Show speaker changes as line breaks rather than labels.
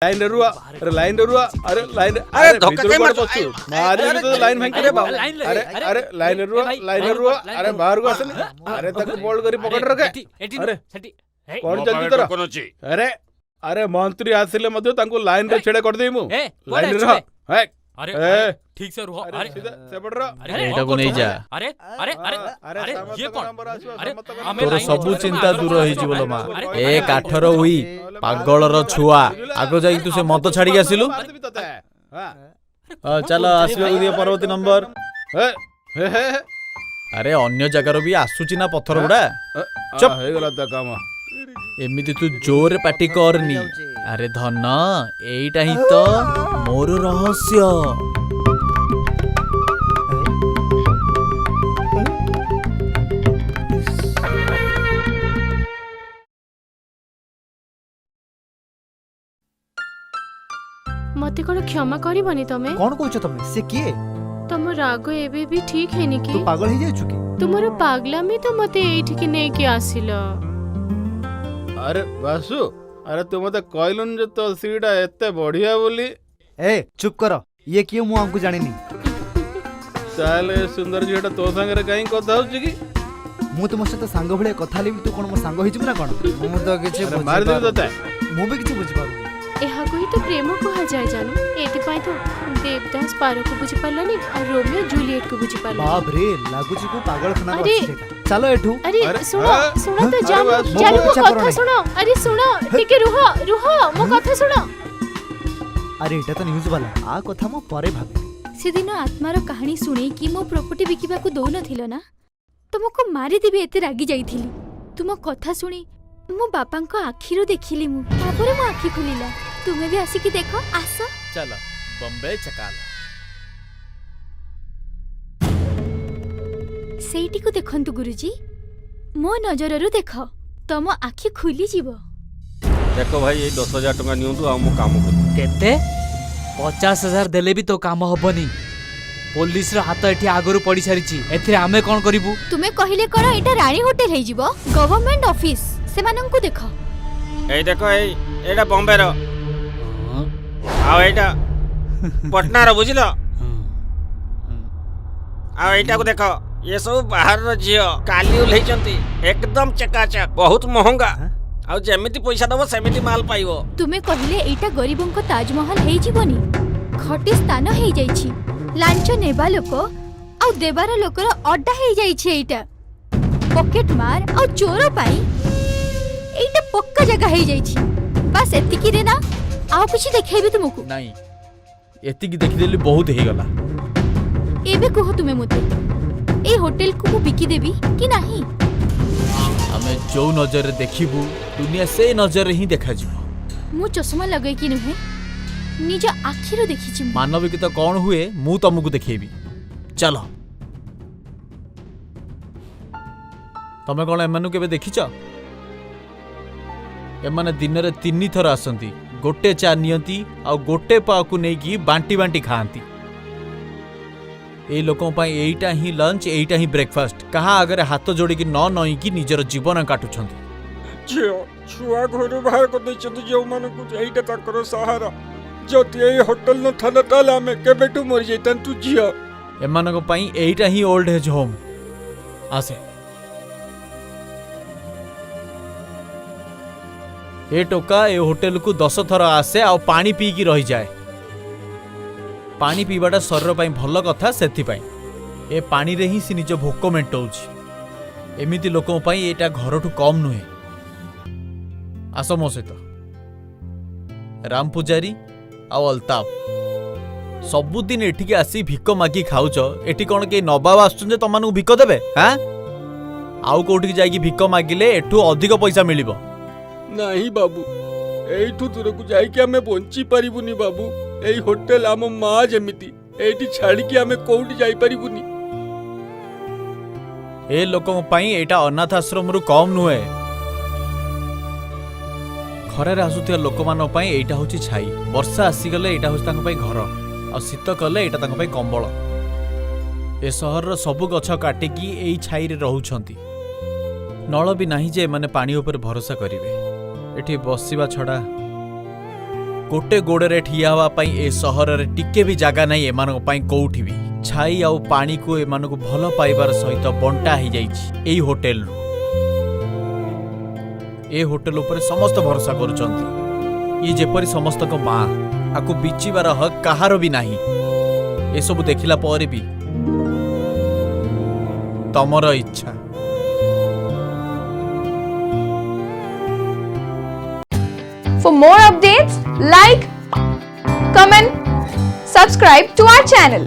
ଲାଇନରେ ରୁହ। ଆରେ, ଲାଇନରେ ରୁହ। ଆରେ, ଲାଇନରେ।
ଆରେ,
ଆରେ,
ଧକ୍କା
ଭିତରକୁ
କାଇଁ
କୁଆଡେ
ମାରୁଛ?
ପଶୁଛୁ? ମାରିବି ତୋତେ, ଲାଇନ ଭାଙ୍ଗି।
ଆରେ ବାବୁ।
ଆରେ ଆରେ, ଲାଇନରେ ରୁହ, ଲାଇନରେ ରୁହ। ଆରେ, ବାହାରକୁ ଆସନି। ଆରେ, ତାକୁ ବୋଲ୍ଡ କରି ପକେଟ ରଖେ। ଆରେ, କଣ
ମୋ
ଚାଲିଛି
ପାଖରେ
ତୋର?
ଟୋକନ ଅଛି।
ଆରେ ଆରେ, ମନ୍ତ୍ରୀ ଆସିଲେ ମଧ୍ୟ ତାଙ୍କୁ ଲାଇନରେ ଛିଡା କରିଦେବି ମୁଁ।
ଏ, କୁଆଡେ
ଲାଇନରେ
ଅଛୁ
ରହ।
ବେ?
ହେ,
ଆରେ,
ଏ,
ଆରେ, ଠିକ ସେ ରୁହ।
ଆରେ,
ଆରେ,
ସିଧା ସେପଟେ ରହ।
ଆରେ,
ଏଇଟାକୁ
କଣ
ନେଇଯା।
କରୁଛ? ଆରେ ଆରେ ଆରେ,
ଆରେ,
ଆରେ, ଇଏ
ସମସ୍ତଙ୍କ
କଣ?
ନମ୍ବର ଆସିବ,
ଆରେ,
ସମସ୍ତଙ୍କ
ଆମେ
ନମ୍ବର
ତୋର
ଲାଇନରେ
ସବୁ
ଅଛୁ,
ଚିନ୍ତା
ଆଗରେ
ଦୂର
କଣ
ହେଇଯିବ ଲୋ ମା।
ଆରେ,
ଏ
ଆରେ,
କାଠର ଉଇ, ପାଗଳର ଛୁଆ, ଆଗ ଯାଇକି ତୁ ସେ ମଦ ଛାଡିକି ଆସିଲୁ।
ମାରିଦେବି ତତେ। ହଁ।
ହଁ, ଚାଲ, ଆସିବାକୁ ଦିଅ ପରବର୍ତ୍ତୀ ନମ୍ବର।
ହେ, ହେ, ହେ, ହେ।
ଆରେ, ଅନ୍ୟ ଜାଗାରୁ ବି ଆସୁଛି ନା ପଥର ଗୁଡା। ଚୁପ୍।
ହେଇଗଲା ତା କାମ।
ଏମିତି ତୁ ଜୋରରେ ପାଟି କରନି। ଆରେ ଧନ, ଏଇଟା ହିଁ ତ ମୋର ରହସ୍ୟ।
ମତେ କଣ କ୍ଷମା କରିବନି ତମେ?
କଣ କହୁଛ ତମେ? ସେ କିଏ?
ତମ ରାଗ ଏବେ ବି ଠିକ ହେଇନି କି?
ତୁ ପାଗଳ ହେଇଯାଇଛୁ କି?
ତୁମର ପାଗଲାମି ତ ମତେ ଏଇଠିକି ନେଇକି ଆସିଲ।
ଆରେ ବାସୁ, ଆରେ, ତୁ ମତେ କହିଲୁନି ଯେ ତୋ ସିଟା ଏତେ ବଢିଆ ବୋଲି।
ଏ, ଚୁପ୍ କର। ଇଏ କିଏ ମୁଁ ଆମକୁ ଜାଣିନି।
ତାହେଲେ ଏ ସୁନ୍ଦର ଝିଅଟା ତୋ ସାଙ୍ଗରେ କାହିଁ କଥା ହଉଛି କି?
ମୁଁ ତୁମ ସହିତ ସାଙ୍ଗ ଭଳିଆ କଥା ହେଲେ ବି ତୁ କଣ ମୋ ସାଙ୍ଗ ହେଇଯିବୁ ନା କଣ? ମୁଁ ତ କିଛି
ଆରେ, ମାରିଦେବି ତତେ।
ମୁଁ ବି କିଛି ବୁଝିପାରୁନି।
ଏହାକୁ ହିଁ ତ ପ୍ରେମ କୁହାଯାଏ ଜାନୁ। ଏଥିପାଇଁ ତ ଦେବଦାସ ପାରକୁ ବୁଝିପାରିଲାନି ଆଉ ରୋମିଓ ଜୁଲିଏଟକୁ ବୁଝିପାରିଲାନି।
ବାପ ରେ, ଲାଗୁଛି କୋଉ ପାଗଳଖାନାରୁ
ଆରେ!
ଆସିଛି ସେଇଟା। ଚାଲ ଏଠୁ।
ଆରେ,
ଆରେ,
ଶୁଣ।
ଆ!
ଶୁଣ ତ
ଆରେ
ଜାନୁ।
ବାସୁ,
ଜାନୁ, ମୋ
ପିଛା
କଥା
କରନି।
ଶୁଣ। ଆରେ ଶୁଣ, ଟିକେ ରୁହ, ରୁହ, ମୋ କଥା ଶୁଣ।
ଆରେ, ଏଇଟା ତ ନ୍ୟୁଜ୍ ବାଲା। ଆ କଥା ମୁଁ ପରେ ଭାବିବି।
ସେଦିନ ଆତ୍ମାର କାହାଣୀ ଶୁଣେଇକି ମୋ ପ୍ରପର୍ଟି ବିକିବାକୁ ଦଉନଥିଲ ନା? ତୁମକୁ ମାରିଦେବି ଏତେ ରାଗି ଯାଇଥିଲି। ତୁମ କଥା ଶୁଣି ମୋ ବାପାଙ୍କ ଆଖିରୁ ଦେଖିଲି ମୁଁ, ତାପରେ ମୋ ଆଖି ଖୋଲିଲା। ତୁମେ ବି ଆସିକି ଦେଖ, ଆସ।
ଚାଲ, ବମ୍ବେ ଚକାଲ।
ସେଇଟିକୁ ଦେଖନ୍ତୁ ଗୁରୁଜୀ, ମୋ ନଜରରୁ ଦେଖ, ତମ ଆଖି ଖୋଲିଯିବ।
ଦେଖ ଭାଇ, ଏଇ 10,000 ଟଙ୍କା ନିଅନ୍ତୁ ଆଉ ମୁଁ କାମ କରିବି।
କେତେ? 50,000 ଦେଲେ ବି ତୋ କାମ ହବନି। ପୋଲିସର ହାତ ଏଠି ଆଗରୁ ପଡି ସାରିଛି। ଏଥିରେ ଆମେ କଣ କରିବୁ?
ତୁମେ କହିଲେ କଣ ଏଇଟା ରାଣୀ ହୋଟେଲ ହେଇଯିବ? ଗଭର୍ଣ୍ଣମେଣ୍ଟ ଅଫିସ, ସେମାନଙ୍କୁ ଦେଖ।
ଏଇ ଦେଖ, ଏଇ ଏଇଟା ବମ୍ବେର ଆଉ ଏଇଟା ପଟନାର, ବୁଝିଲ? ଆଉ ଏଇଟାକୁ ଦେଖ, ଇଏ ସବୁ ବାହାରର ଝିଅ, କାଲି ଓହ୍ଲେଇଛନ୍ତି। ଏକଦମ ଚକାଚକ, ବହୁତ ମହଙ୍ଗା, ଆଉ ଯେମିତି ପଇସା ଦବ ସେମିତି ମାଲ ପାଇବ।
ତୁମେ କହିଲେ ଏଇଟା ଗରିବଙ୍କ ତାଜମହଲ ହେଇଯିବନି? ଖଟି ସ୍ଥାନ ହେଇଯାଇଛି। ଲାଞ୍ଚ ନେବା ଲୋକ ଆଉ ଦେବାର ଲୋକର ଅଡ୍ଡା ହେଇଯାଇଛି ଏଇଟା। ପକେଟ ମାର ଆଉ ଚୋର ପାଇଁ ଏଇଟା ପକ୍କା ଜାଗା ହେଇଯାଇଛି। ବାସ୍, ଏତିକିରେ ନା ଆଉ କିଛି ଦେଖେଇବି ତୁମକୁ?
ନାଇଁ, ଏତିକି ଦେଖିଦେଲି, ବହୁତ ହେଇଗଲା।
ଏବେ କୁହ ତୁମେ ମୋତେ, ଏଇ ହୋଟେଲକୁ ମୁଁ ବିକିଦେବି କି ନାହିଁ?
ଆମେ ଯୋଉ ନଜରରେ ଦେଖିବୁ, ଦୁନିଆ ସେଇ ନଜରରେ ହିଁ ଦେଖାଯିବ।
ମୁଁ ଚଷମା ଲଗେଇକି ନୁହେଁ, ନିଜ ଆଖିରୁ ଦେଖିଛି ମୁଁ।
ମାନବିକତା କଣ ହୁଏ ମୁଁ ତମକୁ ଦେଖେଇବି, ଚାଲ। ତମେ କଣ ଏମାନଙ୍କୁ କେବେ ଦେଖିଛ? ଏମାନେ ଦିନରେ 3 ଥର ଆସନ୍ତି, ଗୋଟେ ଚା ନିଅନ୍ତି ଆଉ ଗୋଟେ ପାକୁ ନେଇକି ବାଣ୍ଟି ବାଣ୍ଟି ଖାଆନ୍ତି। ଏଇ ଲୋକଙ୍କ ପାଇଁ ଏଇଟା ହିଁ ଲଞ୍ଚ, ଏଇଟା ହିଁ ବ୍ରେକଫାଷ୍ଟ। କାହା ଆଗରେ ହାତ ଯୋଡ଼ିକି ନ ନଇଁକି ନିଜର ଜୀବନ କାଟୁଛନ୍ତି।
ଝିଅ ଛୁଆ ଘରୁ ବାହାର କରିଦେଇଛନ୍ତି ଯେଉଁମାନଙ୍କୁ, ଏଇଟା ତାଙ୍କର ସାହାରା। ଯଦି ଏଇ ହୋଟେଲ ନଥାନ୍ତା, ତାହେଲେ ଆମେ କେବେଠୁ ମରିଯାଇଥାନ୍ତୁ ଝିଅ।
ଏମାନଙ୍କ ପାଇଁ ଏଇଟା ହିଁ ଓଲ୍ଡ ଏଜ୍ ହୋମ୍। ଆସେ। ଏ ଟୋକା ଏ ହୋଟେଲକୁ 10 ଥର ଆସେ ଆଉ ପାଣି ପିଇକି ରହିଯାଏ। ପାଣି ପିଇବାଟା ଶରୀର ପାଇଁ ଭଲ କଥା, ସେଥିପାଇଁ ଏ ପାଣିରେ ହିଁ ସେ ନିଜ ଭୋକ ମେଣ୍ଟଉଛି। ଏମିତି ଲୋକଙ୍କ ପାଇଁ ଏଇଟା ଘରଠୁ କମ୍ ନୁହେଁ। ଆସ ମୋ ସହିତ। ରାମ ପୂଜାରୀ ଆଉ ଅଲତାଫ, ସବୁଦିନ ଏଠିକି ଆସି ଭିକ ମାଗି ଖାଉଛ। ଏଠି କ'ଣ କେହି ନବାବ ଆସୁଛନ୍ତି ଯେ ତମମାନଙ୍କୁ ଭିକ ଦେବେ? ହାଁ, ଆଉ କୋଉଠିକି ଯାଇକି ଭିକ ମାଗିଲେ ଏଠୁ ଅଧିକ ପଇସା ମିଳିବ।
ନାହିଁ ବାବୁ, ଏଇଠୁ ଦୂରକୁ ଯାଇକି ଆମେ ବଞ୍ଚି ପାରିବୁନି ବାବୁ। ଏଇ ହୋଟେଲ ଆମ ମା ଯେମିତି, ଏଇଠି ଛାଡ଼ିକି ଆମେ କୋଉଠି ଯାଇପାରିବୁନି।
ଏ ଲୋକଙ୍କ ପାଇଁ ଏଇଟା ଅନାଥ ଆଶ୍ରମରୁ କମ୍ ନୁହେଁ। ଖରାରେ ଆସୁଥିବା ଲୋକମାନଙ୍କ ପାଇଁ ଏଇଟା ହେଉଛି ଛାଇ। ବର୍ଷା ଆସିଗଲେ ଏଇଟା ହେଉଛି ତାଙ୍କ ପାଇଁ ଘର, ଆଉ ଶୀତ କଲେ ଏଇଟା ତାଙ୍କ ପାଇଁ କମ୍ବଳ। ଏ ସହରର ସବୁ ଗଛ କାଟିକି ଏଇ ଛାଇରେ ରହୁଛନ୍ତି। ନଳ ବି ନାହିଁ ଯେ ଏମାନେ ପାଣି ଉପରେ ଭରସା କରିବେ। ଏଠି ବସିବା ଛଡ଼ା ଗୋଟେ ଗୋଡ଼ରେ ଠିଆ ହେବା ପାଇଁ ଏ ସହରରେ ଟିକେ ବି ଜାଗା ନାହିଁ ଏମାନଙ୍କ ପାଇଁ କୋଉଠି ବି। ଛାଇ ଆଉ ପାଣିକୁ ଏମାନଙ୍କୁ ଭଲ ପାଇବାର ସହିତ ବଣ୍ଟା ହେଇଯାଇଛି ଏଇ ହୋଟେଲରୁ। ଏ ହୋଟେଲ ଉପରେ ସମସ୍ତେ ଭରସା କରୁଛନ୍ତି। ଇଏ ଯେପରି ସମସ୍ତଙ୍କ ମା, ଆକୁ ବିଚିବାର ହକ୍ କାହାର ବି ନାହିଁ। ଏସବୁ ଦେଖିଲା ପରେ ବି ତମର ଇଚ୍ଛା।
For more updates, like, comment, subscribe to our channel.